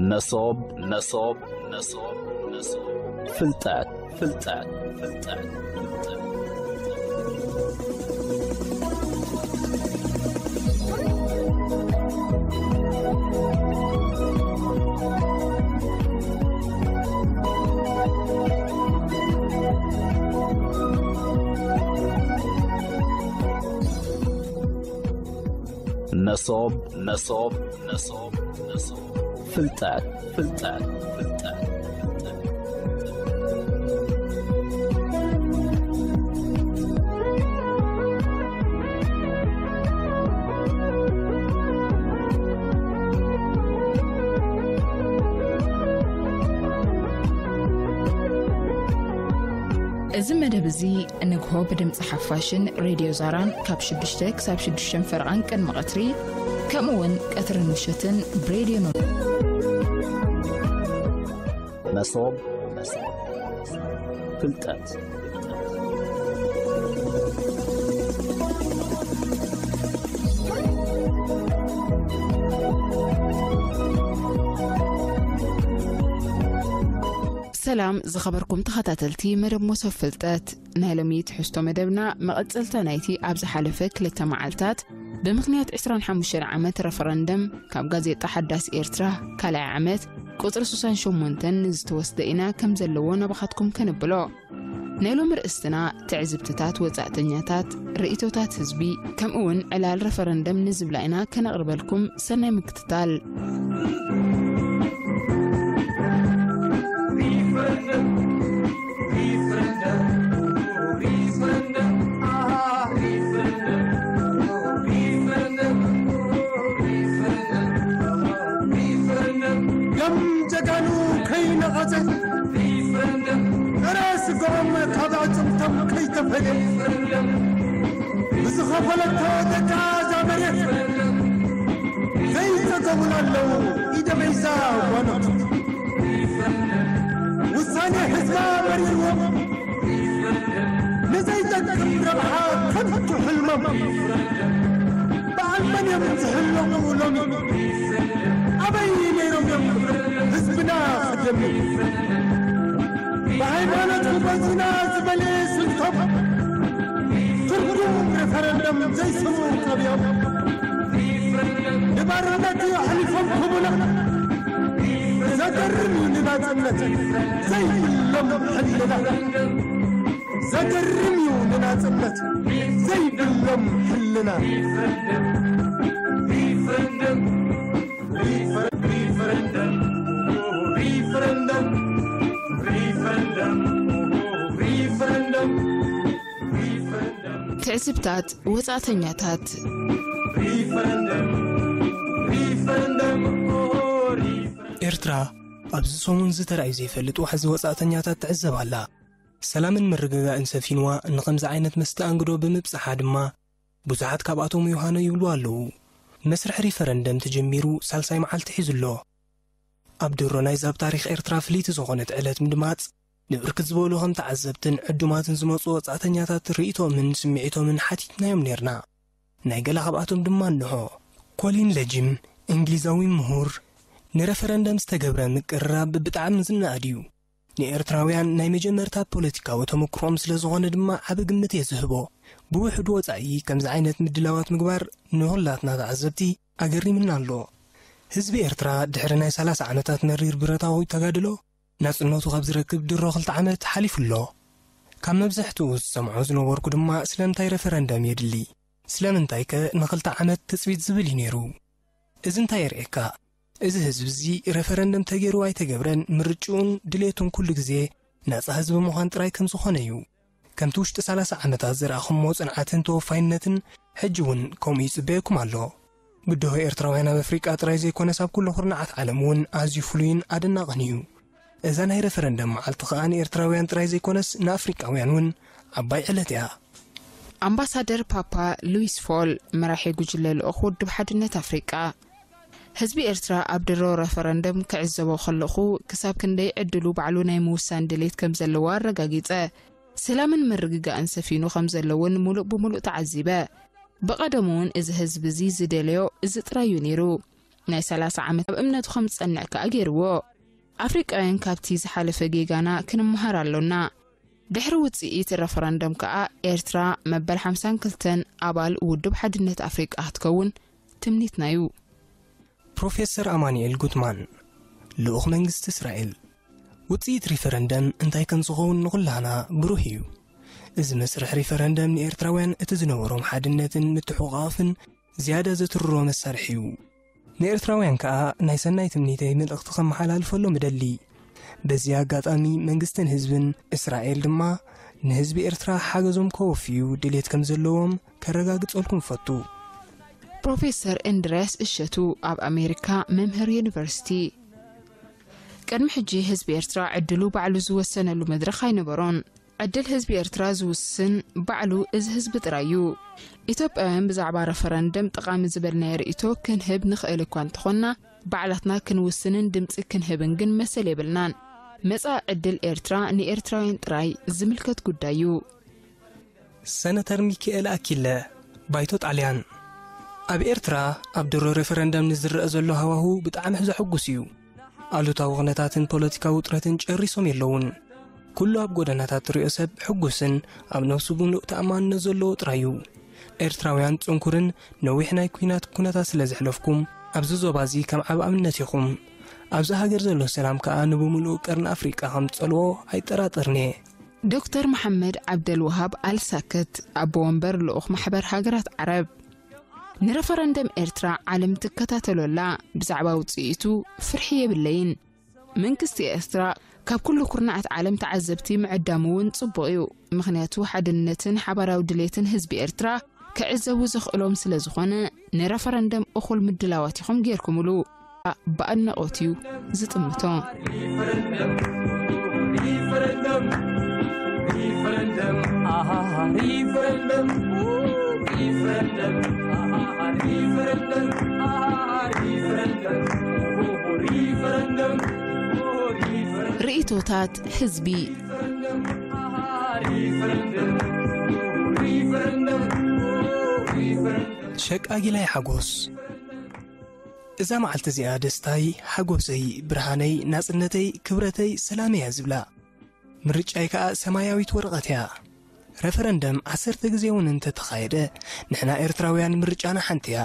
መሶብ፣ መሶብ፣ መሶብ፣ መሶብ። ፍልጠት፣ ፍልጠት፣ ፍልጠት፣ ፍልጠት። መሶብ፣ መሶብ፣ መሶብ፣ መሶብ። ፍልጠት፣ ፍልጠት፣ ፍልጠት፣ ፍልጠት። እዚ መደብ እዚ ንግሆ ብድምፂ ሓፋሽን ሬድዮ ዛራን ካብ ሽዱሽተ ክሳብ ሽዱሽተ ፈረቓን ቅድሚ ቀትሪ፣ ከምኡ እውን ቀትርን ምሸትን ብሬድዮ መ- መሶብ፣ መሶብ፣ ፍልጠት። ሰላም ዝኸበርኩም ተኸታተልቲ መደብ መሶብ ፍልጠት፣ ናይ ሎሚ ትሕዝቶ መደብና መቐጸልታ ናይቲ ኣብ ዝሓለፈ ክልተ መዓልታት ብምኽንያት ዕስራን ሓሙሽተን ዓመት ረፈረንደም ካብ ጋዜጣ ሓዳስ ኤርትራ ካልኣይ ዓመት ቁጽሪ ስሳን ሸሞንተን ንዝተወስደ ኢና ከም ዘለዎ ናባኻትኩም ከነብሎ። ናይ ሎሚ ርእስትና ትዕዝብትታት ወጻእተኛታት፣ ርእይቶታት ህዝቢ፣ ከምኡ እውን ዕላል ረፈረንደም ንዝብላ ኢና ከነቕርበልኩም። ሰናይ ምክትታል። ደም ጀጋኑ ከይነቐጸ፣ ጥረ ስጋኦም ካብ ኣዕጽምቶም ከይተፈልየ፣ ብዝኸፈለቶ ደቃ እዛ መሬት ዘይጸገቡላ ኣለዉ ኢደ በይዛ ጓኖት። ውሳኔ ህዝባ መሪርዎም፣ ንዘይጠቅም ረብሓ ከንቱ ሕልሞም። በዓል መን እዮም ዝሕለቑ ሎሚ? ኣበይ ነይሮም እዮም ህዝብና ክደሚ? ብሃይማኖት ክገዙና ዝበለ ስልቶም፣ ትርጉም ሬፈረንደም ዘይሰምዑ ጠቢዮም፣ ንባርነት ኣሕሊፎም ክቡና። ዘገርም እዩ ንናጽነት ዘይብሎም ሕልና። ዘገርም እዩ ንናጽነት ዘይብሎም ሕልና። ትዕዝብታት ወጻእተኛታት። ኤርትራ ኣብዚ ሰሙን ዝተራእዩ ዘይፈልጥ ዋሕዚ ወጻእተኛታት ትዕዘብ ኣላ። ሰላምን ምርግጋእን ሰፊንዋ ንኸምዚ ዓይነት መስተኣንግዶ ብምብጽሓ ድማ ብዙሓት ካብኣቶም ዮሃና ይብሉ ኣለዉ። መስርሕ ሪፈረንደም ተጀሚሩ ሳልሳይ መዓልቲ ሒዙ ኣሎ። ኣብ ድሮ ናይዛ ኣብ ታሪኽ ኤርትራ ፍልይቲ ዝኾነት ዕለት ምድማጽ፣ ንብርክት ዝበሉ ከም ተዓዘብትን ዕዱማትን ዝመጹ ወጻእተኛታት ርእይቶምን ስምዒቶምን ሓቲትናዮም ኔርና። ናይ ገለ ካብኣቶም ድማ እንሆ። ኮሊን ለጂም፣ እንግሊዛዊ ምሁር፣ ንረፈረንደም ዝተገብረ ምቅርራብ ብጣዕሚ ዝነኣድ እዩ። ንኤርትራውያን ናይ መጀመርታ ፖለቲካዊ ተመክሮኦም ስለ ዝኾነ ድማ ዓቢ ግምት እየ ዝህቦ። ብውሕዱ ወጻኢ ከምዚ ዓይነት ምድላዋት ምግባር ንኹላትና ተዓዘብቲ ኣገሪምና ኣሎ። ህዝቢ ኤርትራ ድሕሪ ናይ ሰላሳ ዓመታት መሪር ብረታዊ ተጋድሎ ናጽነቱ ካብ ዝረክብ ድሮ ክልተ ዓመት ሓሊፉ ኣሎ። ካብ መብዛሕትኡ ዝሰምዖ ዝነበርኩ ድማ ስለምንታይ ረፈረንደም የድሊ? ስለምንታይከ ንኽልተ ዓመት ትጽቢት ዝብል እዩ ነይሩ? እዚ እንታይ የርእየካ? እዚ ህዝቢ እዚ ረፈረንደም ተገይሩ ኣይተገብረን ምርጭኡን ድሌቱን ኩሉ ግዜ ናጻ ህዝቢ ምዃን ጥራይ ከም ዝኾነ እዩ። ከምቲ ውሽጢ ሰላሳ ዓመታት ዝረኣኹሞ ጽንዓትን ተወፋይነትን ሕጂ እውን ከምኡ ይጽበየኩም ኣሎ። ብድሆ ኤርትራውያን ኣብ ኣፍሪቃ ጥራይ ዘይኮነስ ኣብ ኩሉ ኩርናዓት ዓለም እውን ኣዝዩ ፍሉይን ኣደናቕን እዩ። እዛ ናይ ረፈረንደም መዓልቲ ከኣ ንኤርትራውያን ጥራይ ዘይኮነስ ንኣፍሪቃውያን እውን ዓባይ ዕለት እያ። ኣምባሳደር ፓፓ ሉዊስ ፎል፣ መራሒ ጉጅለ ልኡኽ ውድብ ሓድነት ኣፍሪቃ፣ ህዝቢ ኤርትራ ኣብ ድሮ ረፈረንደም ክዕዘቦ ከለኹ ክሳብ ክንደይ ዕድሉ ባዕሉ ናይ ምውሳን ድሌት ከም ዘለዎ ኣረጋጊጸ። ሰላምን ምርግጋእን ሰፊኑ ከም ዘሎ እውን ምሉእ ብምሉእ ተዓዚበ። ብቐደሙ እውን እዚ ህዝቢ እዚ ዝደለዮ እዚ ጥራይ እዩ ነይሩ። ናይ ሰላሳ ዓመት ኣብ እምነቱ ከም ዝጸንዕ ከኣ ገይርዎ። ኣፍሪቃውያን ካብቲ ዝሓለፈ ጌጋና ክንመሃር ኣሎና። ድሕሪ ውጽኢት ረፈረንደም ከኣ ኤርትራ መበል ሓምሳን ክልተን ኣባል ውድብ ሓድነት ኣፍሪቃ ክትከውን ትምኒትና እዩ። ፕሮፌሰር ኣማኑኤል ጉትማን፣ ልኡኽ መንግስቲ እስራኤል፣ ውጽኢት ሪፈረንደም እንታይ ከም ዝኸውን ንኹላህና ብሩህ እዩ። እዚ መስርሕ ሪፈረንደም ንኤርትራውያን እቲ ዝነበሮም ሓድነትን ምትሕቑቓፍን ዝያዳ ዘትርሮ መሳርሒ እዩ። ንኤርትራውያን ከኣ ናይ ሰናይ ትምኒተይ መልእኽቲ ከመሓላልፈሎም እደሊ። በዚ ኣጋጣሚ መንግስትን ህዝብን እስራኤል ድማ ንህዝቢ ኤርትራ ሓገዞም ከወፍዩ ድሌት ከም ዘለዎም ከረጋግጸልኩም እፈቱ። ፕሮፌሰር እንድርያስ እሸቱ ኣብ ኣሜሪካ መምህር ዩኒቨርሲቲ። ቅድሚ ሕጂ ህዝቢ ኤርትራ ዕድሉ ባዕሉ ዝወሰነሉ መድረኽ ኣይነበሮን። ዕድል ህዝቢ ኤርትራ ዝውስን ባዕሉ እዚ ህዝቢ ጥራይ እዩ። ኢትዮጵያውያን ብዛዕባ ረፈረንደም ጠቓሚ ዝበልናዮ ርእይቶ ክንህብ ንኽእል እኳ እንተኾንና፣ ባዕላትና ክንውስንን ድምጺ ክንህብን ግን መሰል የብልናን። መጻኢ ዕድል ኤርትራ ንኤርትራውያን ጥራይ ዝምልከት ጉዳይ እዩ። ሰነተር ሚካኤል ኣኪለ፣ ባይቶ ጣልያን። ኣብ ኤርትራ ኣብ ድሮ ሬፈረንደም ንዝረአ ዘሎ ሃዋሁ ብጣዕሚ ዘሐጉስ እዩ። ኣሉታዊ ኩነታትን ፖለቲካዊ ውጥረትን ጨሪሶም የለውን። ኩሉ ኣብ ጎደናታት ትሪኦ ሰብ ሕጉስን ኣብ ነብሱ ብምሉእ ተኣማንነት ዘለዎ ጥራይ እዩ። ኤርትራውያን ጽንኩርን ነዊሕ ናይ ኲናት ኩነታት ስለ ዘሕለፍኩም፣ ኣብዚ ዞባ እዚ ከም ዓቢ ኣብነት ኢኹም። ኣብዚ ሃገር ዘሎ ሰላም ከኣ ንብምሉኡ ቀርኒ ኣፍሪቃ ከም ዝጸልዎ ኣይጠራጠርን እየ። ዶክተር መሓመድ ዓብደልወሃብ ኣልሳከት፣ ኣቦ ወንበር ልኡኽ ማሕበር ሃገራት ዓረብ። ንረፈረንደም ኤርትራ ዓለም ትከታተሎ ኣላ። ብዛዕባ ውጽኢቱ ፍርሒ የብለይን። መንግስቲ ኤርትራ ካብ ኩሉ ኩርናዓት ዓለም ተዓዘብቲ ምዕዳሙ እውን ጽቡቕ እዩ። ምኽንያቱ ሓድነትን ሓባራዊ ድሌትን ህዝቢ ኤርትራ ክዕዘቡ ዘኽእሎም ስለ ዝኾነ፣ ንረፈረንደም እኹል ምድላዋት ኢኹም ጌርኩምሉ። ብኣድናቖት እዩ ዝጥምቶ። ርእይቶታት ህዝቢ። ሸቃጊላይ ሓጎስ። እዛ መዓልቲ እዚኣ ደስታይ፣ ሓጎሰይ፣ ብርሃነይ፣ ናጽነተይ፣ ክብረተይ፣ ሰላመይ እያ ዝብላ። ምርጫይ ከኣ ሰማያዊት ወረቐት እያ። ረፈረንደም ዓሰርተ ግዜ እውን እንተተኻየደ፣ ንሕና ኤርትራውያን ምርጫና ሓንቲ እያ።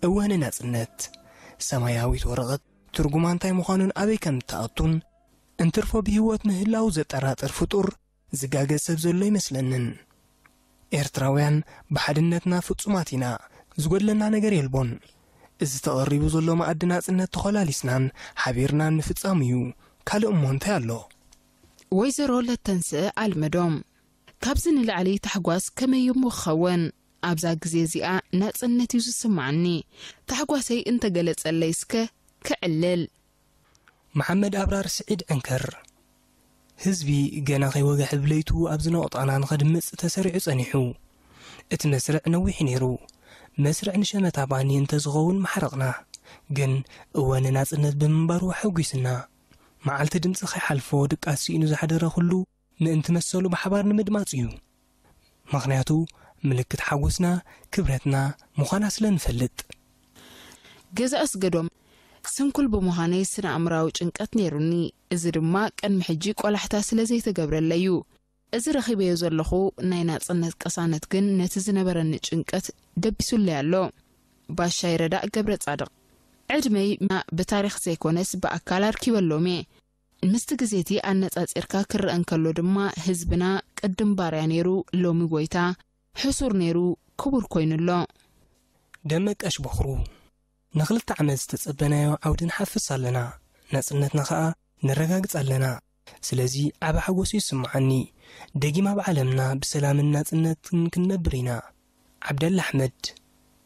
እወ ንናጽነት። ሰማያዊት ወረቐት ትርጉማ እንታይ ምዃኑን ኣበይ ከም እትኣቱን፣ እንትርፎ ብህይወት ምህላው ዘጠራጥር ፍጡር ዝጋገ ሰብ ዘሎ ይመስለንን። ኤርትራውያን ብሓድነትና ፍጹማት ኢና። ዝጎድለና ነገር የልቦን። እዚ ተቐሪቡ ዘሎ መኣዲ ናጽነት ተኾላሊስናን ሓቢርናን ምፍጻሙ እዩ። ካልእ እሞ እንታይ ኣሎ? ወይዘሮ ለተንስእ ኣልመዶም፣ ካብዚ ንላዕሊ ታሕጓስ ከመይ እሞ ክኸውን? ኣብዛ ግዜ እዚኣ ናጽነት እዩ ዝስምዓኒ። ታሕጓሰይ እንተገለጸለይ እስከ ክዕልል። መሓመድ ኣብራር ስዒድ ዕንከር። ህዝቢ ገና ከይወግሐ ብለይቱ ኣብ ዝነቑጣና ንኸድምጽ ተሰሪዑ ጸኒሑ። እቲ መስርዕ ነዊሕ እዩ ነይሩ። መስርዕ ንሸመታ ባኒ እንተዝኸውን ምሓረቕና። ግን እወ ንናጽነት ብምንባሩ ኣሐጒስና። መዓልቲ ድምጺ ከይሓልፎ ድቃስ ስኢኑ ዝሓደረ ኩሉ ምእንቲ መሰሉ ብሓባር ንምድማጽ እዩ። ምኽንያቱ ምልክት ሓጎስና፣ ክብረትና ምዃና ስለ ንፈልጥ። ገዛ ኣስገዶም፣ ስንኩል ብምዃነይ ስነ ኣእምራዊ ጭንቀት ነይሩኒ። እዚ ድማ ቅድሚ ሕጂ ቆላሕታ ስለ ዘይተገብረለይ እዩ። እዚ ረኺበዮ ዘለኹ ናይ ናጽነት ቅሳነት ግን ነቲ ዝነበረኒ ጭንቀት ደቢሱለይ ኣሎ። ባሻይ ረዳእ ገብረ ጻድቕ። ዕድመይ ማ ብታሪኽ ዘይኮነስ ብኣካል ኣርኪበሎም እየ። ምስቲ ግዜቲ ኣነጻጺርካ ክረአ እንከሎ ድማ ህዝብና ቅድም ባርያ ነይሩ፣ ሎሚ ጎይታ፣ ሕሱር ነይሩ፣ ክቡር ኮይኑ ኣሎ። ደመቀሽ ቦኽሩ። ንኽልተ ዓመት ዝተጸበናዮ ዓውዲ ንሓፍስ ኣለና። ናጽነትና ኸኣ ነረጋግጽ ኣለና። ስለዚ ዓቢ ሓጎስ እዩ ዝስምዓኒ። ደጊም ኣብ ዓለምና ብሰላምን ናጽነትን ክንነብር ኢና። ዓብደላ ኣሕመድ።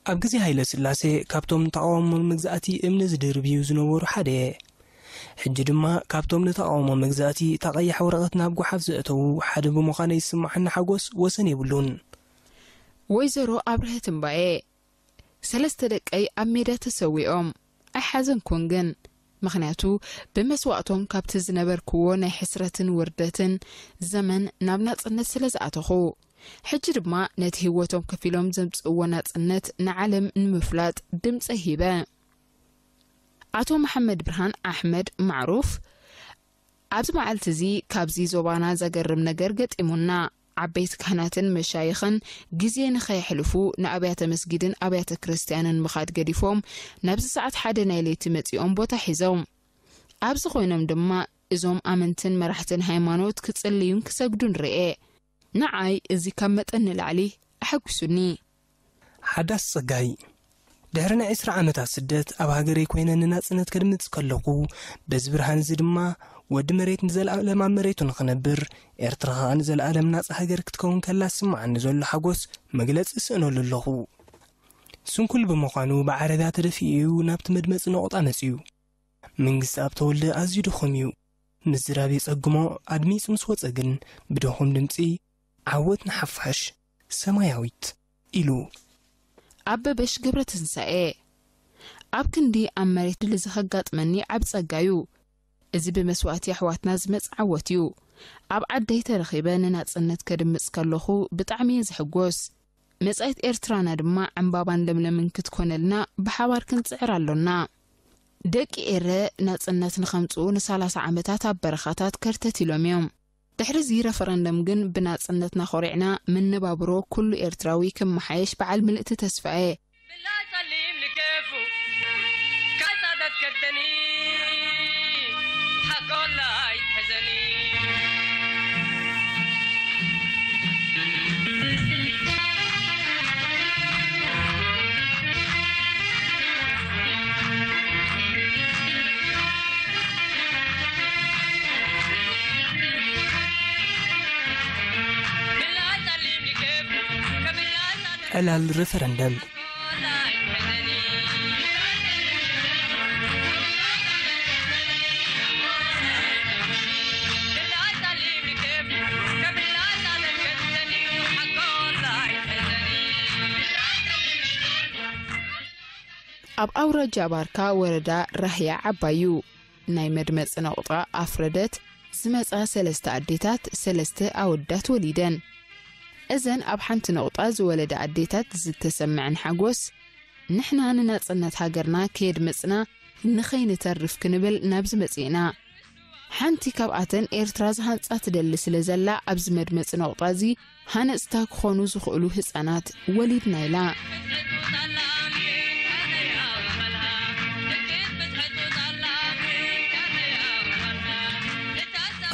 ኣብ ግዜ ሃይለ ስላሴ ካብቶም ተቓውሞ መግዛእቲ እምኒ ዝድርብዩ ዝነበሩ ሓደ እየ። ሕጂ ድማ ካብቶም ንተቓውሞ መግዛእቲ እታ ቀያሕ ወረቐት ናብ ጓሓፍ ዘእተዉ ሓደ ብምዃነይ ዝስምዓኒ ሓጎስ ወሰን የብሉን። ወይዘሮ ኣብርሀት እምባየ፣ ሰለስተ ደቀይ ኣብ ሜዳ ተሰዊኦም። ኣይሓዘንኩን ግን፣ ምኽንያቱ ብመስዋእቶም ካብቲ ዝነበርክዎ ናይ ሕስረትን ውርደትን ዘመን ናብ ናጽነት ስለ ዝኣተኹ። ሕጂ ድማ ነቲ ህይወቶም ከፊሎም ዘምጽእዎ ናጽነት ንዓለም ንምፍላጥ ድምጸይ ሂበ። ኣቶ መሓመድ ብርሃን ኣሕመድ ማዕሩፍ፣ ኣብዚ መዓልቲ እዚ ካብዚ ዞባና ዘገርም ነገር ገጢሙና፣ ዓበይቲ ካህናትን መሻይኽን ግዜ ንኸየሕልፉ ንኣብያተ መስጊድን ኣብያተ ክርስትያንን ምኻድ ገዲፎም ናብዚ ሰዓት ሓደ ናይ ለይቲ መጺኦም ቦታ ሒዞም። ኣብዚ ኮይኖም ድማ እዞም ኣመንትን መራሕትን ሃይማኖት ክጽልዩን ክሰግዱን ርኤ። ንዓይ እዚ ካብ መጠን ንላዕሊ ኣሐጒሱኒ። ሓዳስ ጸጋይ፣ ድሕሪ ናይ ዕስራ ዓመታት ስደት ኣብ ሃገረይ ኮይነ ንናጽነት ከድምጽ ከለኹ፣ በዚ ብርሃን እዚ ድማ ወዲ መሬት ንዘለኣለም ኣብ መሬቱ ንኽነብር፣ ኤርትራ ኸኣ ንዘለኣለም ናጻ ሃገር ክትከውን ከላ ዝስምዓኒ ዘሎ ሓጎስ መግለጺ እስእነሉ ኣለኹ። ስንኩል ብምዃኑ ብዓረብያ ተደፊኡ እዩ ናብቲ መድመጺ ነቑጣ መጺኡ። መንግስቲ ኣብ ተወልደ ኣዝዩ ድኹም እዩ። ምዝራብ የጸግሞ። ኣድሚጹ ምስ ወጸ ግን ብድኹም ድምጺ፣ "ዓወት ንሓፋሽ! ሰማያዊት!" ኢሉ። ኣበበሽ ገብረትንሳኤ፣ ኣብ ክንዲ ኣብ መሬት ድሊ ዘኸጋጥመኒ ዓብ ጸጋ እዩ። እዚ ብመስዋእቲ ኣሕዋትና ዝመጽ ዓወት እዩ። ኣብ ዓደይ ተረኺበ ንናጽነት ከድምጽ ከለኹ ብጣዕሚ እየ ዝሕጎስ። መጻኢት ኤርትራና ድማ ዕምባባን ለምለምን ክትኮነልና ብሓባር ክንጽዕር ኣሎና። ደቂ ኤረ ናጽነት ንኸምጽኡ ንሳላሳ ዓመታት ኣብ በረኻታት ከርተት ኢሎም እዮም። ድሕሪዚ ረፈረንደም ግን ብናጽነትና ኾሪዕና መነባብሮ ኩሉ ኤርትራዊ ክመሓየሽ በዓል ምልእቲ ተስፋ እየ። ዕላል ሪፈረንደም። ኣብ ኣውራጃ ባርካ ወረዳ ራህያ ዓባዩ ናይ መድመፂ ነቑጣ ኣፍረደት ዝመፃ ሰለስተ ኣዴታት ሰለስተ ኣወዳት ወሊደን። እዘን ኣብ ሓንቲ ነቑጣ ዝወለዳ ኣዴታት ዝተሰምዐን ሓጎስ፣ ንሕና ንናፅነት ሃገርና ከየድመፅና ንኸይንተርፍ ክንብል ናብዚ መፂእና። ሓንቲ ካብኣተን ኤርትራ ዝሃንጻ ትደሊ ስለ ዘላ፣ ኣብዚ መድመጺ ነቑጣ እዚ ሃነጽታ ክኾኑ ዝኽእሉ ህጻናት ወሊድና ኢላ።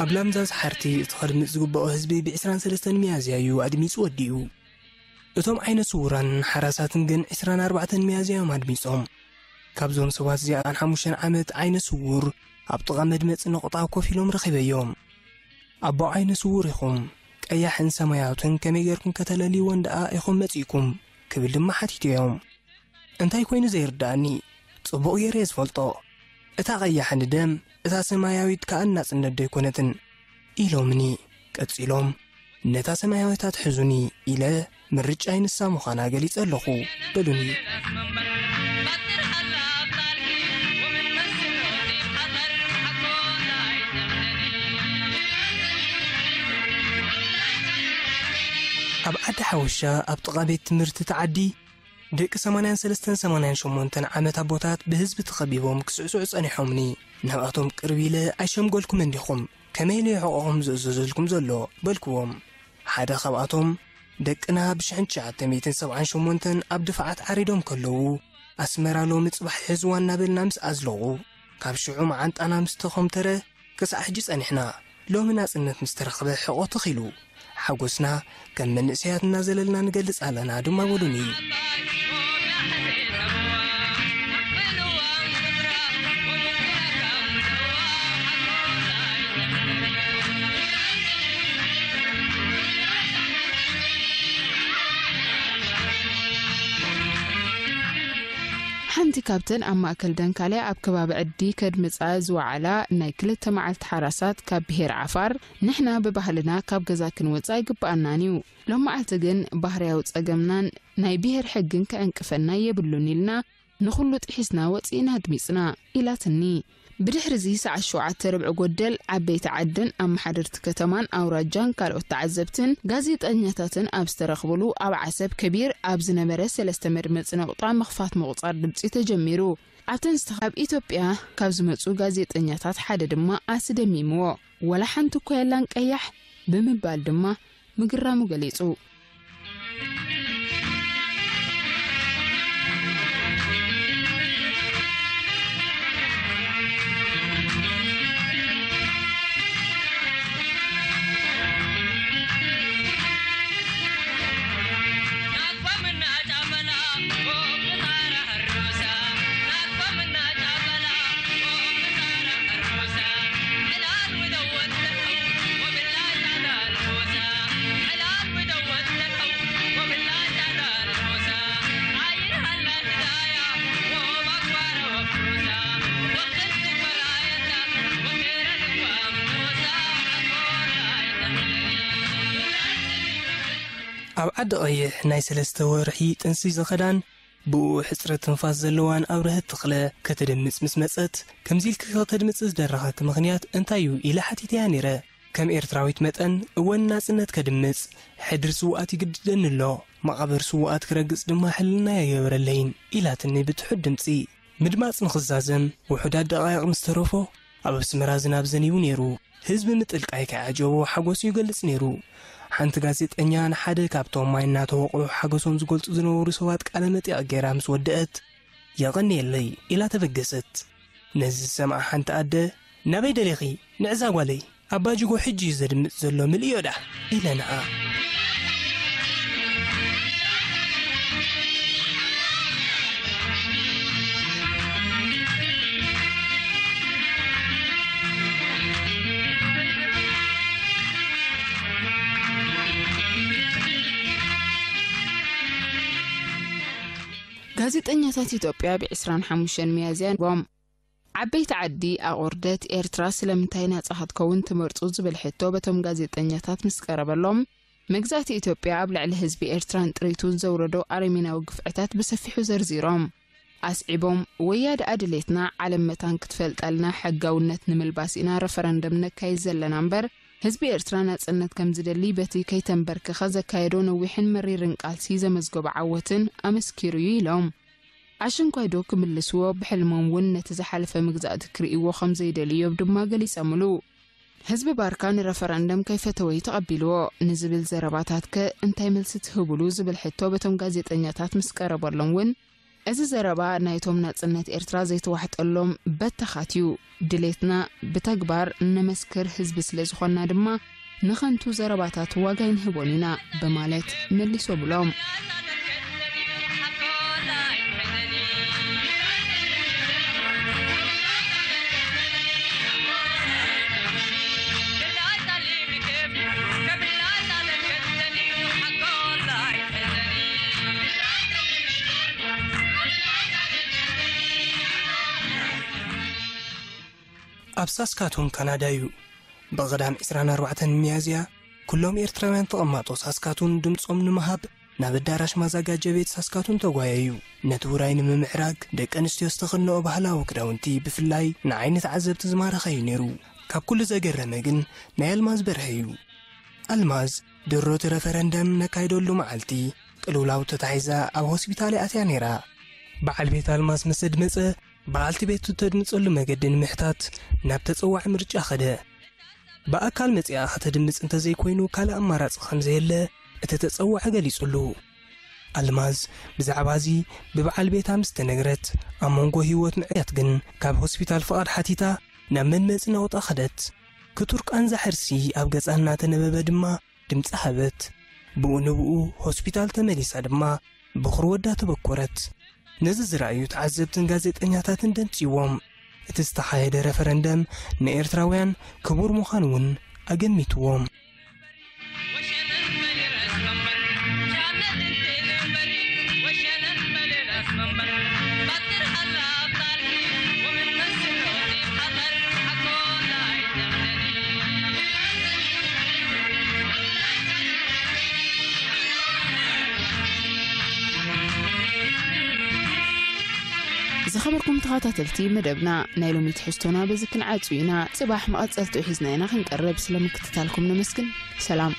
ኣብ ላምዛዝ ሓርቲ እቲ ከድምጽ ዝግብኦ ህዝቢ ብ ዕስራን ሰለስተን ሚያዝያ እዩ ኣድሚጹ ወዲኡ። እቶም ዓይነ ስውራን ሓራሳትን ግን ዕስራን ኣርባዕተን ሚያዝያ እዮም ኣድሚጾም። ካብዞም ሰባት እዚኣን ሓሙሽተ ዓመት ዓይነ ስውር ኣብ ጥቓ መድመጺ ነቑጣ ኮፍ ኢሎም ረኺበዮም። ኣቦ ዓይነ ስውር ኢኹም፣ ቀያሕን ሰማያውትን ከመይ ጌርኩም ከተለልይወን ደኣ ኢኹም መጺእኩም? ክብል ድማ ሓቲተዮም። እንታይ ኮይኑ ዘይርድኣኒ፣ ጽቡቕ ጌረ እየ ዝፈልጦ። እታ ቀያሕ ንደም፣ እታ ሰማያዊት ከኣ ናጽነት ዶ ኣይኮነትን? ኢሎምኒ። ቀጺሎም፣ ነታ ሰማያዊት ኣትሕዙኒ ኢለ ምርጫይ ንሳ ምዃና ገሊጸ ኣለኹ በሉኒ። ኣብ ዓዲ ሓወሻ ኣብ ጥቓ ቤት ትምህርቲ እቲ ዓዲ ደቂ ሰማንያን ሰለስተን ሰማንያን ሸሞንተን ዓመት ኣቦታት ብህዝቢ ተኸቢቦም ክስዕስዑ ጸኒሖምኒ። ናብኣቶም ቅርብ ኢለ፣ "ኣይሸምገልኩምን ዲኹም? ከመይ ኢለ ሕቖኹም ዝእዘዘልኩም ዘሎ?" በልክዎም። ሓደ ካብኣቶም፣ "ደቅና ብሽሕን ትሽዓተ ሚእትን ሰብዓን ሸሞንተን ኣብ ድፋዓት ዓሪዶም ከለዉ፣ ኣስመራ ሎሚ ጽባሕ ይሕዝዋ እናበልና ምስ ኣዝለቑ፣ ካብ ሽዑ መዓንጣና ምስ ተኾምተረ፣ ክሳዕ ሕጂ ጸኒሕና፣ ሎሚ ናጽነት ምስ ተረኽበ ሕቖ ተኺሉ፣ ሓጎስና ከም መንእሰያት እናዘለልና ንገልጽ ኣለና" ድማ በሉኒ። ሓንቲ ካብተን ኣብ ማእከል ደንካልያ ኣብ ከባቢ ዕዲ ከድምጻ ዝወዓላ ናይ ክልተ መዓልቲ ሓራሳት ካብ ብሄር ዓፋር፣ "ንሕና ብባህልና ካብ ገዛ ክንወጽእ ኣይግብኣናን እዩ። ሎም መዓልቲ ግን ባህርያዊ ጸገምናን ናይ ብሄር ሕግን ክዕንቅፈና የብሉን" ኢልና ንኹሉ ጥሒስና ወፂእና ኣድሚፅና ኢላትኒ። ብድሕሪ እዚ ሰዓት ሸውዓተ ርብዒ ጎደል ዓበይቲ ዓድን ኣመሓደርቲ ከተማን ኣውራጃን ካልኦት ተዓዘብትን ጋዜጠኛታትን ኣብ ዝተረኽብሉ ኣብ ዓሰብ ከቢር ኣብ ዝነበረ ሰለስተ መድመፂ ነቑጣ ምኽፋት ምቑፃር ድምፂ ተጀሚሩ። ኣብተን ዝተኻብ ኢትዮጵያ ካብ ዝመፁ ጋዜጠኛታት ሓደ ድማ ኣስደሚምዎ። "ወላ ሓንቲ እኮ የላን ቀያሕ" ብምባል ድማ ምግራሙ ገሊጹ። ኣብ ዓዲ ቀይሕ ናይ ሰለስተ ወርሒ ጥንሲ ዝኸዳን ብኡ ሕጽረት ትንፋስ ዘለዋን ኣብርሀት ተኽለ ከተድምጽ ምስ መጸት፣ "ከምዚ ኢልኪ ከተድምጽ ዝደረኻኪ ምኽንያት እንታይ እዩ?" ኢለ ሓቲተያ ነይረ። ከም ኤርትራዊት መጠን፣ "እወ ንናጽነት ከድምጽ፣ ሕድሪ ስዉኣት ይግድደኒ ኣሎ፣ መቓብር ስዉኣት ክረግጽ ድማ ሕልና የገበረለይን" ኢላትኒ ብትሑት ድምጺ። ምድማጽ ንኽዛዘም ውሑዳት ደቓይቕ ምስ ተረፎ፣ ኣብ ኣስመራ ዝናብ ዘኒቡ ነይሩ። ህዝቢ ምጥልቃይ ከይዓጀቦ ሓጎሱ ይገልጽ ነይሩ። ሓንቲ ጋዜጠኛ ንሓደ ካብቶም ማይ እናተወቕዑ ሓጎሶም ዝገልጹ ዝነበሩ ሰባት ቃለ መጠይቕ ገይራ ምስ ወደአት፣ "የቐንየለይ" ኢላ ተበገሰት። ነዚ ዝሰምዓ ሓንቲ ኣደ፣ "ናበይ ደሊኺ? ንዕዛ ጓለይ፣ ኣባ ጅጎ ሕጂ እዩ ዘድምጽ ዘሎ፣ ምልእዮ ደኣ" ኢለ ንዓ። ጋዜጠኛታት ኢትዮጵያ ብ ዕስራን ሓሙሽተን ሚያዝያ ቦም ዓበይቲ ዓዲ ኣቑርደት ኤርትራ ስለምንታይ ናጻ ክትከውን ትመርጹ ዝብል ሕቶ በቶም ጋዜጠኛታት ምስ ቀረበሎም፣ መግዛእቲ ኢትዮጵያ ኣብ ልዕሊ ህዝቢ ኤርትራን ጥሪቱን ዘውረዶ ኣረሜናዊ ግፍዕታት ብሰፊሑ ዘርዚሮም። ኣስዒቦም፣ "ወያ ደኣ ድሌትና ዓለም መታን ክትፈልጠልና ሕጋውነት ንምልባስ ኢና ረፈረንደም ነካይድ ዘለና እምበር፣ ህዝቢ ኤርትራ ናጽነት ከም ዝደሊ በቲ ከይተንበርክኸ ዘካየዶ ነዊሕን መሪርን ቃልሲ ዘመዝገቦ ዓወትን ኣመስኪሩ እዩ" ኢሎም። ኣሽንኳይ ዶ ክምልስዎ፣ ብሕልሞም እውን ነቲ ዝሓለፈ መግዛእቲ ክርእይዎ ከም ዘይደልዩ እዮም ድማ ገሊጸምሉ። ህዝቢ ባርካ ንረፈረንደም ከይፈተወ እዩ ተቐቢልዎ ንዝብል ዘረባታት ከ እንታይ መልሲ ትህብሉ ዝብል ሕቶ በቶም ጋዜጠኛታት ምስ ቀረበሎም እውን፣ እዚ ዘረባ ናይቶም ናጽነት ኤርትራ ዘይተዋሕጠሎም በተኻት እዩ። ድሌትና ብተግባር ነመስክር ህዝቢ ስለ ዝኾንና ድማ፣ ንኸንቱ ዘረባታት ዋጋ ኣይንህቦን ኢና በማለት መሊሶምሎም። ኣብ ሳስካቱን ካናዳ እዩ። ብቐዳም ዕስራን ኣርባዕተን ሚያዝያ፣ ኩሎም ኤርትራውያን ተቐማጦ ሳስካቱን ድምጾም ንምሃብ ናብ ኣዳራሽ ማዛጋጃ ቤት ሳስካቱን ተጓየዩ። ነቲ ውራይ ንምምዕራግ፣ ደቂ ኣንስትዮ ዝተኸድንኦ ባህላዊ ክዳውንቲ ብፍላይ ንዓይኒ ተዓዘብቲ ዝማረኸ እዩ ነይሩ። ካብ ኩሉ ዘገረመ ግን ናይ ኣልማዝ በርሀ እዩ። ኣልማዝ ድሮ እቲ ረፈረንደም ነካይደሉ መዓልቲ ቅልውላው ተታሒዛ ኣብ ሆስፒታል እያ ኣትያ ነይራ። በዓል ቤት ኣልማዝ ምስ ኣድመጸ፣ በዓልቲ ቤቱ እተድምጸሉ መገዲ ንምሕታት ናብ ተጸዋዒ ምርጫ ኸደ። ብኣካል መጺኣ ከተድምጽ እንተዘይኮይኑ ካልእ ኣማራጺ ከም ዘየለ እቲ ተጸዋዒ ገሊጹሉ። ኣልማዝ ብዛዕባ እዚ ብበዓል ቤታ ምስ ተነግረት፣ ኣብ መንጎ ህይወት ምዕያት ግን ካብ ሆስፒታል ፍቓድ ሓቲታ ናብ መድመጺ ነቑጣ ኸደት። ክቱር ቃንዛ ሕርሲ ኣብ ገጻ እናተነበበ ድማ ድምጺ ሃበት። ብኡ ንብኡ ሆስፒታል ተመሊሳ ድማ በኹሪ ወዳ ተበኮረት። ነዚ ዝረኣዩ ተዓዘብትን ጋዜጠኛታትን ደንጽይዎም። እቲ ዝተኻየደ ረፈረንደም ንኤርትራውያን ክቡር ምዃኑ እውን ኣገሚትዎም። ዝኸበርኩም ተኸታተልቲ መደብና፣ ናይ ሎሚ ትሕዝቶና በዚ ክንዓጹ ኢና። ጽባሕ መቐጸልትኡ ሒዝና ኢና ክንቀርብ። ስለ ምክትታልኩም ነመስግን። ሰላም።